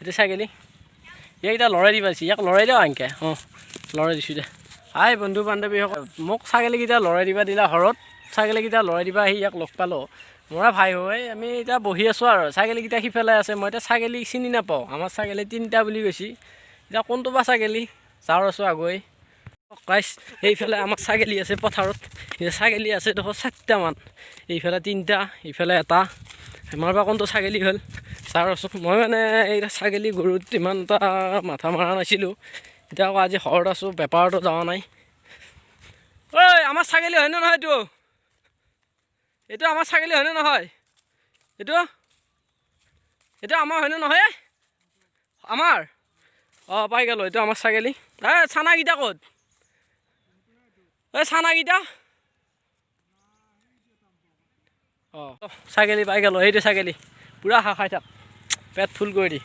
এইটো ছাগলী। ইয়াক এতিয়া লৰাই দিবা দিছে। ইয়াক লৰাই দিওঁ এনকে। অঁ, লৰাই দিছোঁ দে। হাই বন্ধু বান্ধৱীসকল, মোক ছাগলীকেইটা লৰাই দিবা দিলা ঘৰত। ছাগলীকেইটা লৰাই দিবা আহি ইয়াক লগ পালোঁ। মোৰা ভাই হয়। আমি এতিয়া বহি আছোঁ আৰু ছাগলীকেইটা সিফালে আছে। মই এতিয়া ছাগলী চিনি নাপাওঁ। আমাৰ ছাগলী তিনিটা বুলি কৈছি। এতিয়া কোনটো বা ছাগলী? যাওঁ আছোঁ আগুৱাই। গাইছ, এইফালে আমাৰ ছাগলী আছে পথাৰত। এতিয়া ছাগলী আছে দেখোন চাৰিটামান। এইফালে তিনিটা, ইফালে এটা। আমাৰ বা কোনটো ছাগলী হ'ল? চাই আছোঁ। মই মানে এই ছাগলী গৰুত ইমান এটা মাথা মৰা নাছিলোঁ। এতিয়া আকৌ আজি ঘৰত আছোঁ, বেপাৰতো যোৱা নাই। ঐ, আমাৰ ছাগলী হয়নে নহয় এইটো? এইটো আমাৰ ছাগলী হয়নে নহয়? এইটো আমাৰ হয়নে নহয়? আমাৰ, অঁ, পাই গ'লোঁ। এইটো আমাৰ ছাগলী। এই চানাকেইটা ক'ত? এই চানাকেইটা। অঁ, ছাগলী পাই গ'লোঁ। এইটো ছাগলী। পূৰা হাঁহ খাই থাক, পেট ফুল কৰি দি।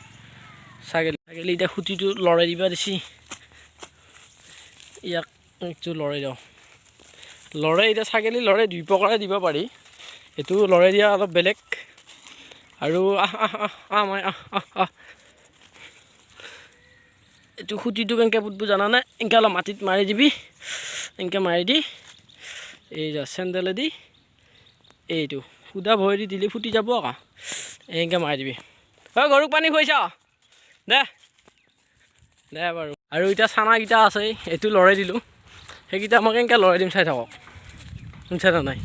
ছাগলী, ছাগলী। এতিয়া খুঁটিটো লৰাই দিবা দিছি। ইয়াক এইটো লৰাই দিওঁ। লৰাই, এতিয়া ছাগলী লৰাই দুই প্ৰকাৰে দিব পাৰি। এইটো লৰাই দিয়া অলপ বেলেগ আৰু। আহ, আহ, আহ, আহ, মই, আহ, আহ, আহ। এইটো খুঁটিটো কেনেকৈ পুতব জানানে? এনেকৈ অলপ মাটিত মাৰি দিবি। এনেকৈ মাৰি দি, এই চেণ্ডেলেদি, এইটো সুদা ভৰি দি দিলে ফুটি যাব আকৌ। এনেকৈ মাৰি দিবি। ঐ, গৰুক পানী খুৱাইছ? দে দে বাৰু। আৰু এতিয়া চানাকেইটা আছে, এইটো লৰাই দিলোঁ। সেইকেইটা মই কেনেকৈ লৰাই দিম চাই থাকক। শুনিছা নে নাই?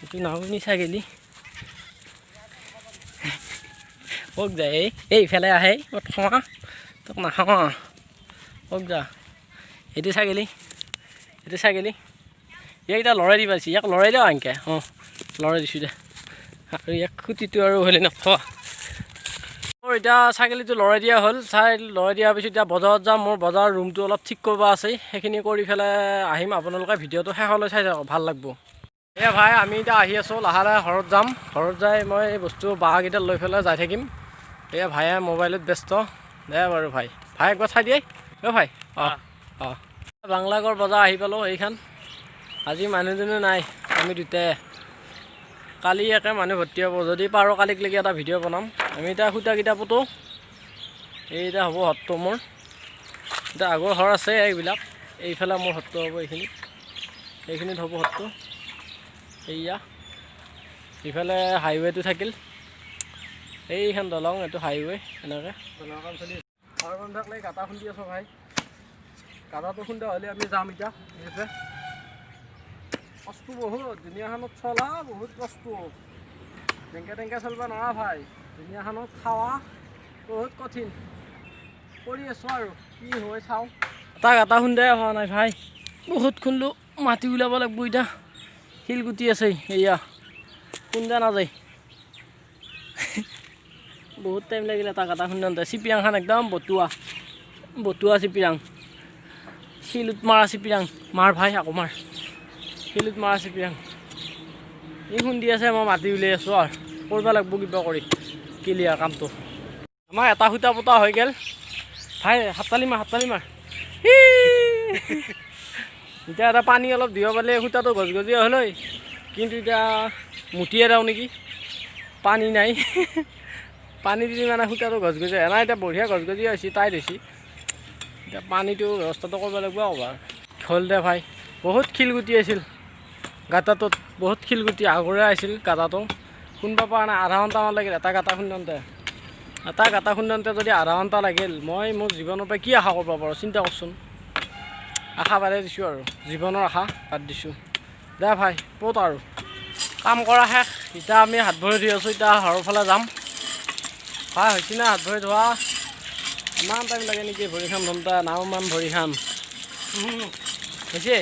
এইটো নাওনি ছাগলী। কক যায়। এই এইফালে আহে। ক'ত খোৱা? তোক নাখাওঁ। কক যা। এইটো ছাগলী, এইটো ছাগলী। ইয়াক এতিয়া লৰাই দিবা দিছে। ইয়াক লৰাই দিওঁ এনকে। অঁ, লৰাই দিছোঁ দে। আৰু ইয়াক খুঁটিটো আৰু হ'লে নখোৱা। মোৰ এতিয়া ছাগলীটো লৰাই দিয়া হ'ল। চাই, লৰাই দিয়াৰ পিছত এতিয়া বজাৰত যাম। মোৰ বজাৰৰ ৰুমটো অলপ ঠিক কৰিব আছে। সেইখিনি কৰি পেলাই আহিম। আপোনালোকে ভিডিঅ'টো শেষলৈ চাই থাকক, ভাল লাগব। এয়া ভাই, আমি এতিয়া আহি আছোঁ। লাহে লাহে ঘৰত যাম। ঘৰত যাই মই এই বস্তু বাঁহকেইটা লৈ পেলাই যাই থাকিম। এয়া ভাইয়ে মোবাইলত ব্যস্ত। দে বাৰু ভাই। ভাই, একবাৰ চাই দিয়ে। অ' ভাই, অঁ অঁ বাংলাগড় বজাৰ আহি পালোঁ এইখন। আজি মানুহজনো নাই, আমি দুটাই। কালি একে মানুহ ভৰ্তি হ'ব। যদি পাৰোঁ কালিকলৈকে এটা ভিডিঅ' বনাম। আমি এতিয়া সূতাকেইটা পোতো। এই এতিয়া হ'ব হতটো মোৰ। এতিয়া আগৰ ঘৰ আছে এইবিলাক। এইফালে মোৰ হতটো হ'ব এইখিনিত। এইখিনিত হ'ব হতটো। এইয়া ইফালে হাইৱেটো থাকিল। এইখন দলং, এইটো হাইৱে। এনেকৈ দলঙৰ কাম চলি আছে। আৰু গাঁতা খুন্দি আছোঁ ভাই। গাঁতাটো খুন্দা হ'লে আমি যাম এতিয়া। ঠিক আছে। কষ্ট বহুত দুনীয়াখনত চলা, বহুত কষ্ট। যেনেকে তেনেকে চলিব নোৱাৰা ভাই। দুনীয়াখনত খাৱা বহুত কঠিন। কৰি আছোঁ আৰু কি হয় চাওঁ। এটা গাঁতা খুন্দাই হোৱা নাই ভাই। বহুত খুন্দো। মাটি ওলাব লাগিব এতিয়া। শিলগুটি আছে, এয়া খুন্দা নাযায়। বহুত টাইম লাগিলে এটা গাঁতা খুন্দোতে। চিপিৰাংখন একদম বটুৱা বটুৱা চিপিৰাং, শিলত মাৰা চিপিৰাং। মাৰ ভাই, আকৌ মাৰ। শিলত মাৰা চিপিৰাং। ই খুন্দি আছে, মই মাটি উলিয়াই আছোঁ। আৰু কৰিব লাগিব কিবা কৰি ক্লিয়াৰ কামটো। আমাৰ এটা সূতা পোতা হৈ গ'ল। ভাই, হাততালি মাৰ, হাততালি মাৰ। এতিয়া এটা পানী অলপ দিব পাৰিলে সূতাটো গজগজীয়া হ'ল হয়। কিন্তু এতিয়া মুটিয়ে দিওঁ নেকি? পানী নাই। পানী দিলে মানে সূতাটো গজগজীয়া নাই। এতিয়া বঢ়িয়া গজগজীয়া হৈছে, টাইট হৈছে। এতিয়া পানীটো ব্যৱস্থাটো কৰিব লাগিব ক'বাৰ। হ'ল দে ভাই। বহুত শিলগুটি আছিল গাঁতাটোত, বহুত শিলগুটি আগৰে আছিল। গাঁতাটো খুন্দিব পৰা নাই। আধা ঘণ্টামান লাগিল এটা গাঁতা খুন্দোতে। এটা গাঁতা খুন্দোতে যদি আধা ঘণ্টা লাগিল, মই মোৰ জীৱনৰ পৰা কি আশা কৰিব পাৰোঁ, চিন্তা কৰচোন। আশা বাদে দিছোঁ আৰু, জীৱনৰ আশা বাদ দিছোঁ। দে ভাই, ক'ত আৰু কাম কৰা শেষ। এতিয়া আমি হাত ভৰি ধুই আছোঁ। এতিয়া ঘৰৰ ফালে যাম। ভাই, হৈছে না হাত ভৰি ধোৱা? ইমান টাইম লাগে নেকি ভৰিখন ধুওঁতে? নাওমান ভৰিখন হৈছে।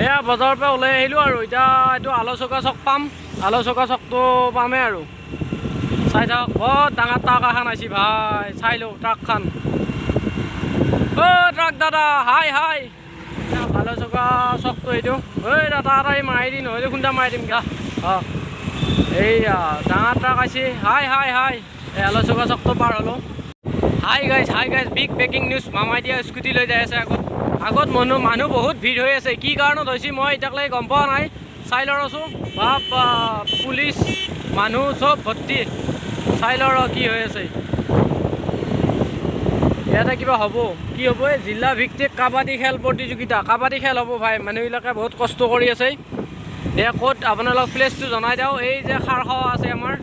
এয়া বজাৰৰ পৰা ওলাই আহিলোঁ আৰু এতিয়া এইটো আলোচকা চক পাম। আলোচকা চকটো পামেই আৰু। চাই থাকক, বহুত ডাঙৰ ট্ৰাক এখন আহিছে ভাই। চাই লওঁ ট্ৰাকখন। অ' ট্ৰাক দাদা, হাই হাই। আলোচকা চকটো এইটো। ঐ দাদা, এটা মাৰি দি, নহ'লে খুন্দা মাৰি দিম গা। অঁ, এইয়া ডাঙৰ ট্ৰাক আহিছে। হাই হাই হাই। এই আলোচকা চকটো পাৰ হ'লোঁ। Hi guys, hi guys, big breaking news. মামাই দিয়া স্কুটি লৈ যাই আছে আগত। আগত মানুহ মানুহ বহুত ভিৰ হৈ আছে। কি কাৰণত হৈছে মই এতিয়ালৈকে গম পোৱা নাই। চাই লওঁ ৰচোন। বাপ, পুলিচ মানুহ চব ভৰ্তি। চাই লওঁ ৰ কি হৈ আছে। ইয়াতে কিবা হ'ব, কি হ'ব? এই জিলা ভিত্তিক কাবাডী খেল প্ৰতিযোগিতা, কাবাডী খেল হ'ব ভাই। মানুহবিলাকে বহুত কষ্ট কৰি আছে। এয়া ক'ত আপোনালোক প্লেচটো জনাই দিওঁ। এই যে খাৰখাৱা আছে আমাৰ,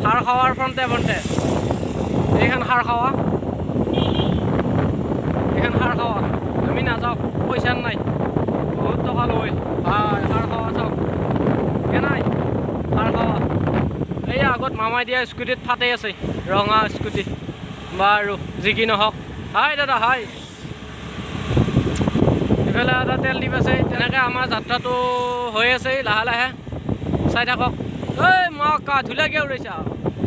খাৰখাৱাৰ ফ্ৰণ্টে ফ্ৰণ্টে এইখন খাৰখাৱা, এইখন খাৰখাৱা। আমি নাযাওঁ, পইচা নাই, বহুত টকা লয় ভাই। খাৰখাৱা চাওক কেনাই খাৰখাৱা। এই আগত মামাই দিয়া স্কুটিত ফাটেই আছে, ৰঙা স্কুটি। বাৰু যি কি নহওক, হাই দাদা হাই। ইফালে এটা তেল ডিপ আছে। তেনেকৈ আমাৰ যাত্ৰাটো হৈ আছে লাহে লাহে, চাই থাকক। ঐ মা কা ধূলা কিয় উৰাইছা?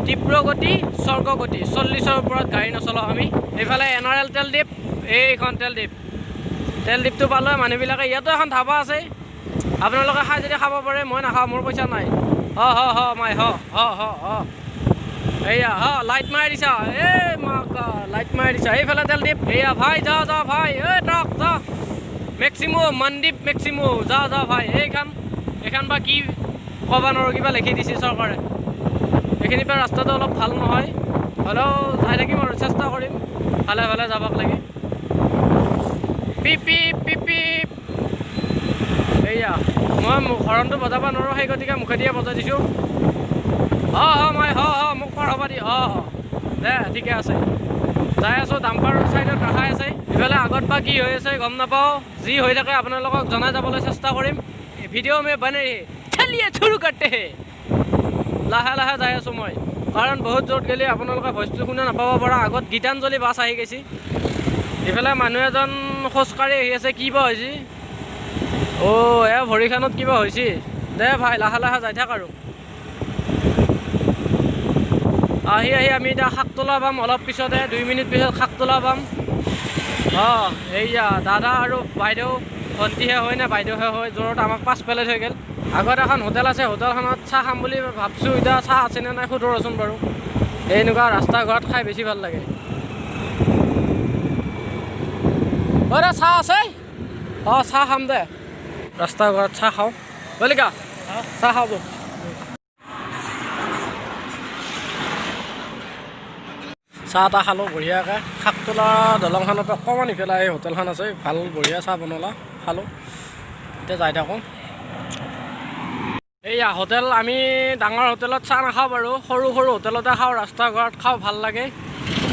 তীব্ৰ গতি স্বৰ্গ গতি, 40ৰ ওপৰত গাড়ী নচলাওঁ আমি। এইফালে এনআৰএল তেল ডিপ, এইখন তেল ডিপ। তেল ডিপটো পালে মানুহবিলাকে, ইয়াতো এখন ধাবা আছে, আপোনালোকে খাই যদি খাব পাৰে। মই নাখাওঁ, মোৰ পইচা নাই। হ হ হ মাই হ হ হ হ, এইয়া হ, লাইট মাৰি দিছা। এই মা কা লাইট মাৰি দিছা। এইফালে তেল ডিপ, এইয়া ভাই যা যা ভাই। এই ট্ৰাক যা, মেক্সিমো মনদীপ মেক্সিমো, যা যা ভাই। এইখন এইখন বা কি ক'ব নোৱাৰোঁ, কিবা লিখি দিছে চৰকাৰে। এইখিনিৰ পৰা ৰাস্তাটো অলপ ভাল নহয়, হ'লেও যাই থাকিম আৰু চেষ্টা কৰিম ভালে ভালে যাবাক লাগে। P P P P. এইয়া মই হৰণটো বজাব নোৱাৰোঁ, সেই গতিকে মুখেদিয়ে বজাই দিছোঁ। হ হ মই হ হ, মোক পাৰ হ'ব দি। হ হ দে, ঠিকে আছে, যাই আছোঁ। ডাম্পাৰ ছাইডত ৰখাই আছে। ইফালে আগত বা কি হৈ আছে গম নাপাওঁ। যি হৈ থাকে আপোনালোকক জনাই যাবলৈ চেষ্টা কৰিম। ভিডিঅ' में बने रहिए। चलिए शुरू करते हैं। লাহে লাহে যাই আছোঁ মই, কাৰণ বহুত জোৰত গ'লে আপোনালোকে ভইচটো শুনা নাপাব পৰা। আগত গীতাঞ্জলি বাছ আহি গৈছে। ইফালে মানুহ এজন খোজকাঢ়ি আহি আছে, কি বা হৈছে? অ' এ ভৰিখনত কিবা হৈছে। দে ভাই, লাহে লাহে যাই থাক আৰু। আহি আহি আমি এতিয়া শাকতোলা পাম অলপ পিছতে, 2 মিনিট পিছত শাকতোলা পাম। অঁ, এইয়া দাদা আৰু বাইদেউ, ভণ্টিহে হয় নে বাইদেউহে হয়, জোৰত আমাক পাছ পেলাই থৈ গ'ল। আগত এখন হোটেল আছে, হোটেলখনত চাহ খাম বুলি ভাবছোঁ। এতিয়া চাহ আছে নে নাই সোধো ৰচোন বাৰু। এনেকুৱা ৰাস্তা ঘৰত খাই বেছি ভাল লাগে। অ' দে, চাহ আছে? অঁ, চাহ খাম দে। ৰাস্তা ঘৰত চাহ খাওঁ বলিকা, চাহ খাওঁ ব'ল। চাহ এটা খালোঁ বঢ়িয়াকৈ। শাকতোলা দলংখনৰ পৰা অকণমান ইফালে এই হোটেলখন আছে, ভাল বঢ়িয়া চাহ বনালা, খালোঁ। এতিয়া যাই থাকোঁ। এইয়া হোটেল। আমি ডাঙৰ হোটেলত চাহ নাখাওঁ বাৰু, সৰু সৰু হোটেলতে খাওঁ, ৰাস্তা ঘৰত খাওঁ, ভাল লাগে।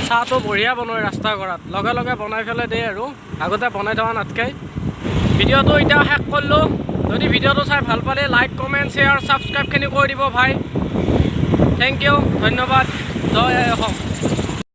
চাহটো বঢ়িয়া বনায় ৰাস্তা ঘৰত, লগে লগে বনাই পেলাই দিয়ে আৰু আগতে বনাই থকা নাথাকে। ভিডিঅ'টো এতিয়া শেষ কৰিলোঁ। যদি ভিডিঅ'টো চাই ভাল পালে লাইক, কমেণ্ট, শ্বেয়াৰ, ছাবস্ক্ৰাইবখিনি কৰি দিব ভাই। Thank U, ধন্যবাদ। জয় আই অসম।